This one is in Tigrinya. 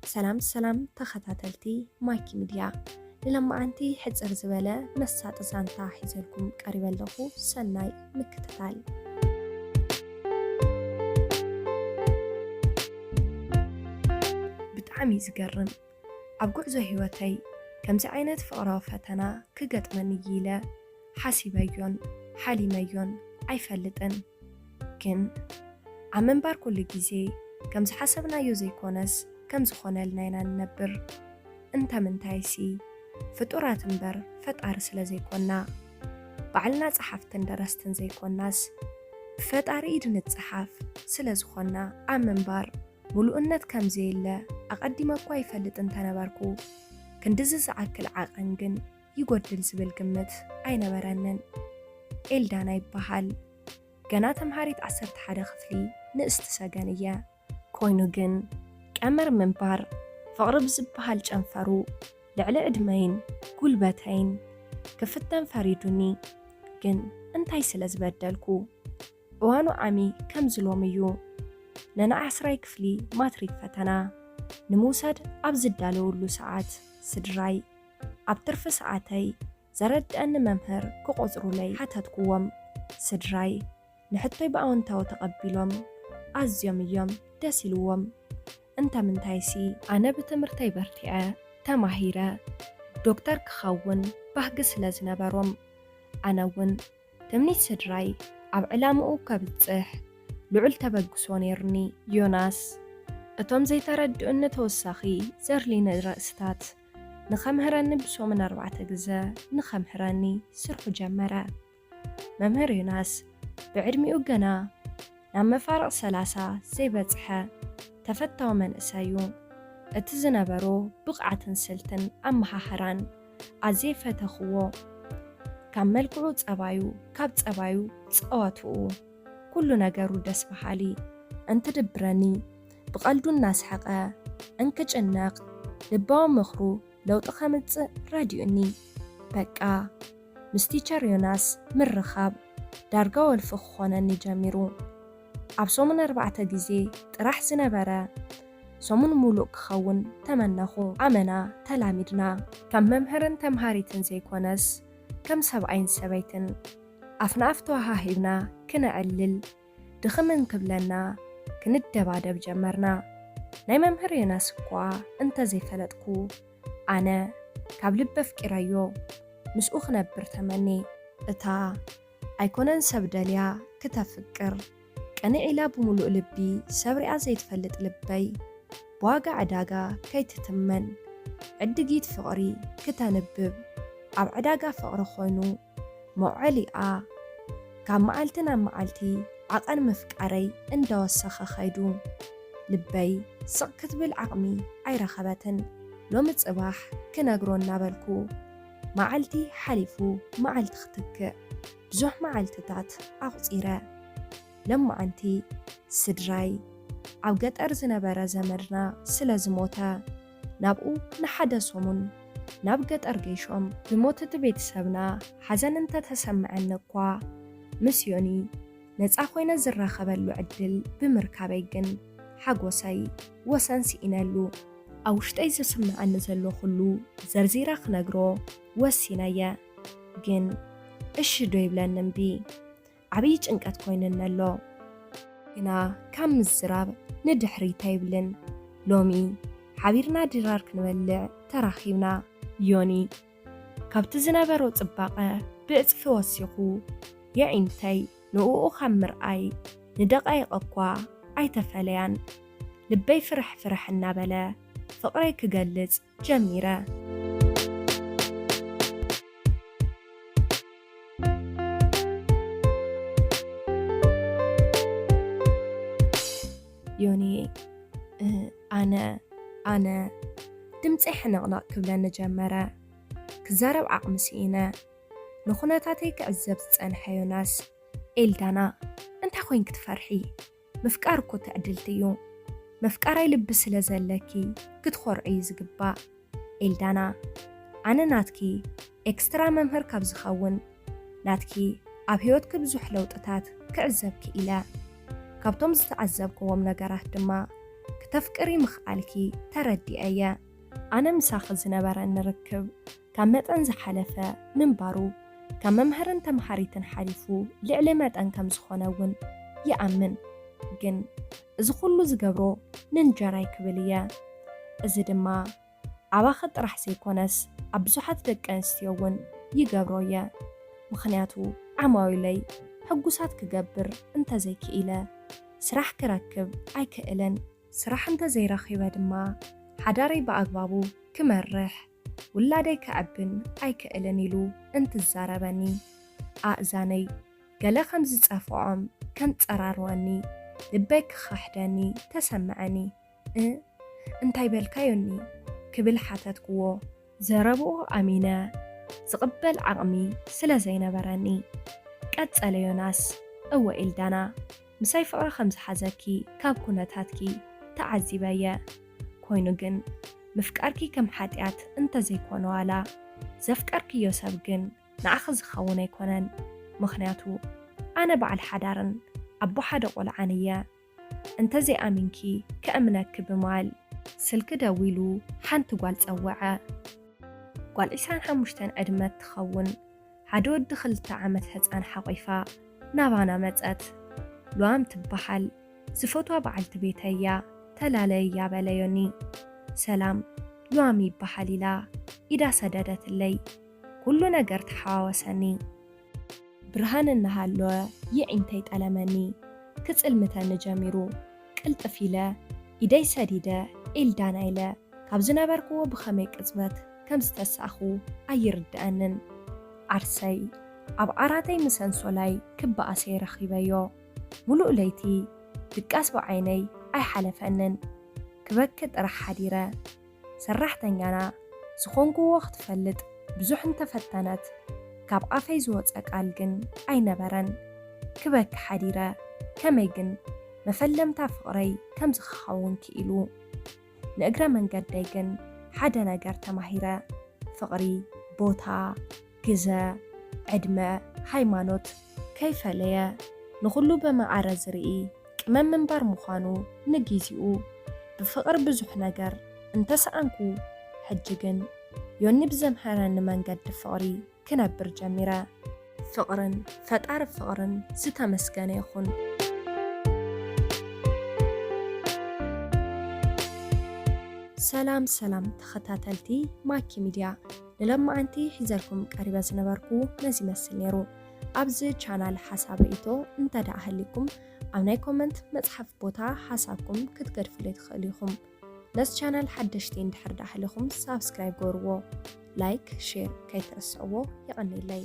ሰላም ሰላም ተኸታተልቲ ማኪ ሚድያ፣ ንለማዓንቲ ሕጽር ዝበለ መሳጢ ዛንታ ሒዘልኩም ቀሪበ ኣለኹ። ሰናይ ምክትታል። ብጣዕሚ እዩ ዝገርም። ኣብ ጉዕዞ ህይወተይ ከምዚ ዓይነት ፍቕራዊ ፈተና ክገጥመኒ እዩ ኢለ ሓሲበዮን ሓሊመዮን ኣይፈልጥን። ግን ኣብ ምንባር ኩሉ ግዜ ከም ዝሓሰብናዮ ዘይኮነስ ከም ዝኾነልና ኢና ንነብር። እንተ ምንታይሲ ፍጡራት እምበር ፈጣሪ ስለ ዘይኮና፣ ባዕልና ጸሓፍትን ደረስትን ዘይኮናስ ብፈጣሪ ኢድ ንጸሓፍ ስለ ዝኾና፣ ኣብ ምንባር ምሉእነት ከም ዘየለ ኣቐዲመ እኳ ይፈልጥ እንተነበርኩ፣ ክንድዚ ዝኣክል ዓቐን ግን ይጎድል ዝብል ግምት ኣይነበረንን። ኤልዳና ይበሃል። ገና ተምሃሪት ዓሰርተ ሓደ ክፍሊ ንእስቲ ሰገን እየ። ኮይኑ ግን ቀመር ምንባር ፍቕሪ ብዝበሃል ጨንፈሩ ልዕሊ ዕድመይን ጉልበተይን ክፍተን ፈሪዱኒ። ግን እንታይ ስለ ዝበደልኩ? እዋኑ ዓሚ ከምዚ ሎሚ እዩ። ንዓስራይ ክፍሊ ማትሪክ ፈተና ንምውሳድ ኣብ ዝዳለወሉ ሰዓት ስድራይ ኣብ ትርፊ ሰዓተይ ዘረድአኒ መምህር ክቖጽሩለይ ሓተትኩዎም። ስድራይ ንሕቶይ ብኣወንታዊ ተቐቢሎም ኣዝዮም እዮም ደስ ኢልዎም። እንተ ምንታይሲ ኣነ ብትምህርተይ በርቲዐ ተማሂረ ዶክተር ክኸውን ባህጊ ስለ ዝነበሮም፣ ኣነ እውን ትምኒት ስድራይ ኣብ ዕላምኡ ከብጽሕ ልዑል ተበግሶ ነይሩኒ። ዮናስ እቶም ዘይተረድኡኒ ተወሳኺ ዘርሊኒ ርእስታት ንኸምህረኒ ብሰሙን ኣርባዕተ ግዘ ንኸምህረኒ ስርሑ ጀመረ። መምህር ዮናስ ብዕድሚኡ ገና ናብ መፋርቕ ሰላሳ ዘይበጽሐ ተፈታዊ መንእሰይ እዩ። እቲ ዝነበሮ ብቕዓትን ስልትን ኣመሃህራን ኣዝየ ፈተኽዎ። ካብ መልክዑ ጸባዩ፣ ካብ ጸባዩ ጸወትኡ፣ ኩሉ ነገሩ ደስ በሃሊ። እንትድብረኒ ብቐልዱ እናስሐቐ፣ እንክጭነቕ ልባዊ ምኽሩ ለውጢ ከምጽእ ረዲኡኒ። በቃ ምስ ቲቸር ዮናስ ምርኻብ ዳርጋ ወልፊ ክኾነኒ ጀሚሩ። ኣብ ሰሙን ኣርባዕተ ግዜ ጥራሕ ዝነበረ ሰሙን ሙሉእ ክኸውን ተመነኹ። ኣመና ተላሚድና። ከም መምህርን ተምሃሪትን ዘይኮነስ ከም ሰብኣይን ሰበይትን ኣፍ ንኣፍ ተወሃሂብና ክነዕልል፣ ድኽም እንክብለና ክንደባደብ ጀመርና። ናይ መምህር ዮናስ እኳ እንተዘይፈለጥኩ፣ ኣነ ካብ ልቢ ኣፍቂረዮ ምስኡ ክነብር ተመንየ። እታ ኣይኮነን ሰብ ደልያ ክተፍቅር፣ ቅንዕ ኢላ ብምሉእ ልቢ ሰብ ሪኣ ዘይትፈልጥ ልበይ፣ ብዋጋ ዕዳጋ ከይትትመን፣ ዕድጊት ፍቕሪ ክተንብብ፣ ኣብ ዕዳጋ ፍቕሪ ኮይኑ መውዓሊኣ፣ ካብ መዓልቲ ናብ መዓልቲ ዓቐን ምፍቃረይ እንዳወሰኸ ከይዱ። ልበይ ስቕ ክትብል ዓቕሚ ኣይረኸበትን። ሎሚ ጽባሕ ክነግሮ እናበልኩ፣ መዓልቲ ሓሊፉ መዓልቲ ክትክእ ብዙሕ መዓልትታት ኣቑጺረ። ለማዓንቲ ስድራይ ኣብ ገጠር ዝነበረ ዘመድና ስለ ዝሞተ፣ ናብኡ ንሓደ ሰሙን ናብ ገጠር ገይሾም። ብሞት እቲ ቤተሰብና ሓዘን እንተተሰምዐኒ እኳ፣ ምስ ዮኒ ነጻ ኮይነ ዝራኸበሉ ዕድል ብምርካበይ ግን ሓጎሰይ ወሰን ስኢነሉ። ኣብ ውሽጠይ ዝስምዐኒ ዘሎ ኩሉ ዘርዚረ ክነግሮ ወሲነየ። ግን እሺ ዶ ይብለኒ እምቢ? ዓብዪ ጭንቀት ኮይንኒ ኣሎ። ግና ካብ ምዝራብ ንድሕሪት ኣይብልን። ሎሚ ሓቢርና ድራር ክንበልዕ ተራኺብና። ዮኒ ካብቲ ዝነበሮ ጽባቐ ብዕጽፊ ወሲኹ የዒንተይ ንእኡ ካብ ምርኣይ ንደቓይቕ እኳ ኣይተፈለያን። ልበይ ፍርሕ ፍርሕ እናበለ ፍቕረይ ክገልጽ ጀሚረ። ዮኒ፣ እ፣ ኣነ፣ ኣነ፣ ድምፀይ ሕንቕንቕ ክብለኒ ጀመረ። ክዛረብ ዓቕሚ ስኢነ። ንኹነታተይ ክዕዘብ ዝጸንሐ ዮናስ፣ ኤልዳና፣ እንታይ ኮይንኪ ትፈርሒ? ምፍቃር እኮ ትዕድልቲ እዩ። መፍቃራይ ልቢ ስለ ዘለኪ ክትኾርዒ እዩ ዝግባእ። ኤልዳና፣ ኣነ ናትኪ ኤክስትራ መምህር ካብ ዝኸውን፣ ናትኪ ኣብ ህይወትኪ ብዙሕ ለውጥታት ክዕዘብ ክኢለ። ካብቶም ዝተዓዘብክዎም ነገራት ድማ ክተፍቅሪ ምኽኣልኪ ተረዲኤ እየ። ኣነ ምሳኺ ዝነበረኒ ርክብ ካብ መጠን ዝሓለፈ ምንባሩ፣ ካብ መምሃርን ተምሃሪትን ሓሊፉ ልዕሊ መጠን ከም ዝኾነ እውን ይኣምን። ግን እዚ ኩሉ ዝገብሮ ንእንጀራይ ክብል እየ። እዚ ድማ ኣባኺ ጥራሕ ዘይኮነስ ኣብ ብዙሓት ደቂ ኣንስትዮ እውን ይገብሮ እየ። ምኽንያቱ ዓማዊለይ ሕጉሳት ክገብር እንተዘይክኢለ ስራሕ ክረክብ ኣይክእልን። ስራሕ እንተዘይረኺበ ድማ ሓዳረይ ብኣግባቡ ክመርሕ፣ ውላደይ ከዕብን ኣይክእልን ኢሉ እንትዛረበኒ፣ ኣእዛነይ ገለ ከም ዝጸፍዖም ከንጸራርወኒ፣ ልበይ ክኸሕደኒ ተሰምዐኒ። እ እንታይ በልካዮኒ? ክብል ሓተትክዎ። ዘረብኡ ኣሚነ ዝቕበል ዓቕሚ ስለ ዘይነበረኒ። ቀጸለ ዮናስ፣ እወ ኤልዳና፣ ምሳይ ፍቕሪ ከም ዝሓዘኪ ካብ ኩነታትኪ ተዓዚበ እየ። ኮይኑ ግን ምፍቃርኪ ከም ሓጢኣት እንተዘይኮነ ዋላ ዘፍቀርክዮ ሰብ ግን ንዓኺ ዝኸውን ኣይኮነን። ምኽንያቱ ኣነ በዓል ሓዳርን ኣቦ ሓደ ቆልዓን እየ። እንተዘይኣሚንኪ ከእምነኪ ብምባል ስልኪ ደዊሉ ሓንቲ ጓል ጸወዐ። ጓል ዒስራን ሓሙሽተን ዕድመ ትኸውን፣ ሓደ ወዲ ክልተ ዓመት ህጻን ሓቒፋ ናባና መጸት። ሉዋም ትበሃል፣ ዝፈትዋ በዓልቲ ቤተይ እያ፣ ተላለይ እያ በለ ዮኒ። ሰላም፣ ሉዋም ይበሃል ኢላ ኢዳ ሰደደትለይ። ኩሉ ነገር ተሓዋወሰኒ። ብርሃን እናሃለወ የዒንተይ ጠለመኒ። ክጽልምተኒ ጀሚሩ። ቅልጥፍ ኢለ ኢደይ ሰዲደ ኤልዳና ኢለ ካብ ዝነበርክዎ ብኸመይ ቅጽበት ከም ዝተሳእኹ ኣይርድኣንን። ዓርሰይ ኣብ ዓራተይ ምስ ኣንሶላይ ክበኣሰይ ረኺበዮ። ሙሉእ ለይቲ ድቃስ ብዓይነይ ኣይሓለፈንን። ክበኪ ጥራሕ ሓዲረ። ሰራሕተኛና ዝኾንክዎ ክትፈልጥ ብዙሕ እንተፈተነት፣ ካብ ኣፈይ ዝወጸ ቃል ግን ኣይነበረን። ክበኪ ሓዲረ። ከመይ ግን መፈለምታ ፍቕረይ ከምዚ ክኸውን ክኢሉ? ንእግረ መንገደይ ግን ሓደ ነገር ተማሂረ። ፍቕሪ፣ ቦታ፣ ግዘ፣ ዕድመ፣ ሃይማኖት ከይፈለየ ንኹሉ ብማዕረ ዝርኢ ቅመም ምንባር ምዃኑ ንጊዜኡ ብፍቕሪ ብዙሕ ነገር እንተሰኣንኩ፣ ሕጂ ግን ዮኒ ብዘምሃረኒ መንገዲ ፍቕሪ ክነብር ጀሚረ። ፍቕርን ፈጣሪ ፍቕርን ዝተመስገነ ይኹን። ሰላም ሰላም ተኸታተልቲ ማኪ ሚድያ፣ ንሎማዓንቲ ሒዘልኩም ቀሪበ ዝነበርኩ ነዚ ይመስል ነይሩ። ኣብዚ ቻናል ሓሳብ ርእይቶ እንተ ደኣ ሃልይኩም ኣብ ናይ ኮመንት መጽሓፍ ቦታ ሓሳብኩም ክትገድፉለይ ትኽእሉ ኢኹም። ነዚ ቻናል ሓደሽቲ እንድሕር ደኣ ሃሊኹም ሳብስክራይብ ገርዎ፣ ላይክ፣ ሼር ከይትርስዕዎ። የቐንየለይ።